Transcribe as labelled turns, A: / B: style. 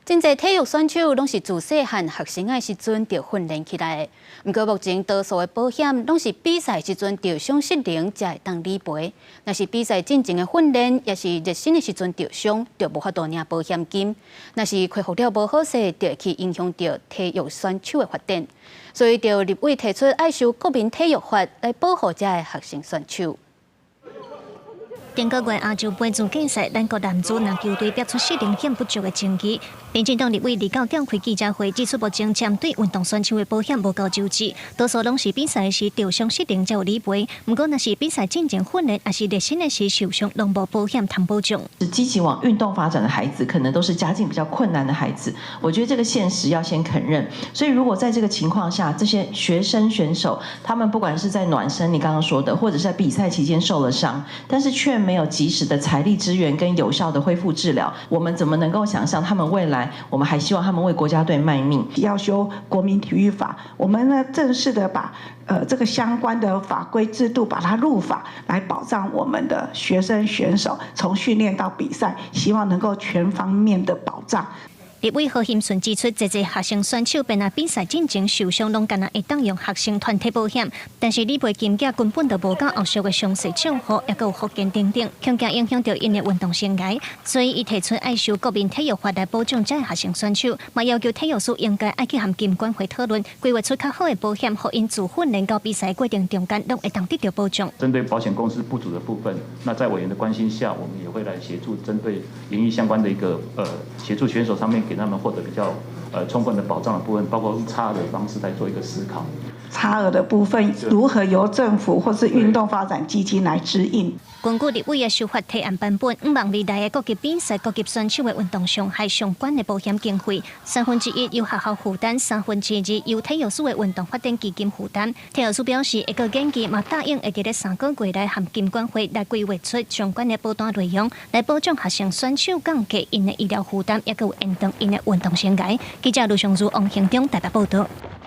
A: 真濟體育選手攏是自細漢學生仔時陣就訓練起來的，毋過目前多數的保險攏是比賽時陣著傷失能才會當理賠。若是比賽進前的訓練，抑是熱身的時陣著傷，就無法度領保險金。若是恢復了無好勢，就會去影響著體育選手的發展。所以，就立委提出愛修國民體育法來保護遮的學生選手。
B: 頂個月亞洲盃資格賽，咱國男子籃球隊爆出失能險不足的爭議。民進黨立委李高召開記者會，指出目前針對運動選手的保險無夠周至，多數攏是比賽時著傷失能才有理賠。毋過，若是比賽進前訓練，抑是熱身的時受傷，攏無保險通保障。
C: 是積極往運動發展的孩子，可能都是家境比較困難的孩子。我覺得這個現實要先肯認。所以，如果在這個情況下，這些學生選手，他們不管是在暖身，你剛剛說的，或者是在比賽期間受了傷，但是卻沒有及時的財力支援跟有效的恢復治療，我們怎麼能夠想象他們未來？我們還希望他們為國家隊賣命？
D: 要修國民體育法，我們呢正式的把這個相關的法規制度把它入法，來保障我們的學生選手從訓練到比賽，希望能夠全方面的保障。
B: 立委何欣純指出，濟濟學生選手欲若比賽進前受傷，攏干焦會當用學生團體保險，但是理賠金額根本就無夠後續的詳細賬戶，抑閣有復健等等，恐驚影響著𪜶的運動生涯，所以伊提出愛修國民體育法來保障遮的學生選手，嘛要求體育署應該愛去和金管會討論，規劃出較好的保險，予𪜶自訓練到比賽過程中間，攏會當得著保障。
E: 針對保險公司不足的部分，那在委員的關心下，我們也會來協助針對營運相關的一個協助選手上面，給他們獲得比較充分的保障的部分，包括用差額的方式來做一個思考。
D: 差額的部分如何由政府或是運動發展基金來支應？
B: 根據立委的修法提案版本，向望未來的各級比賽、各級選手的運動傷害相關的保險經費，1/3由學校負擔，2/3由體育署的運動發展基金負擔。體育署表示，會閣研究，嘛答應會佇咧3個月內和金管會來規劃出相關的保單內容，來保障學生選手降低𪜶的醫療負擔，抑閣有延長𪜶的運動生涯。記者盧尚如、王興中台北報導。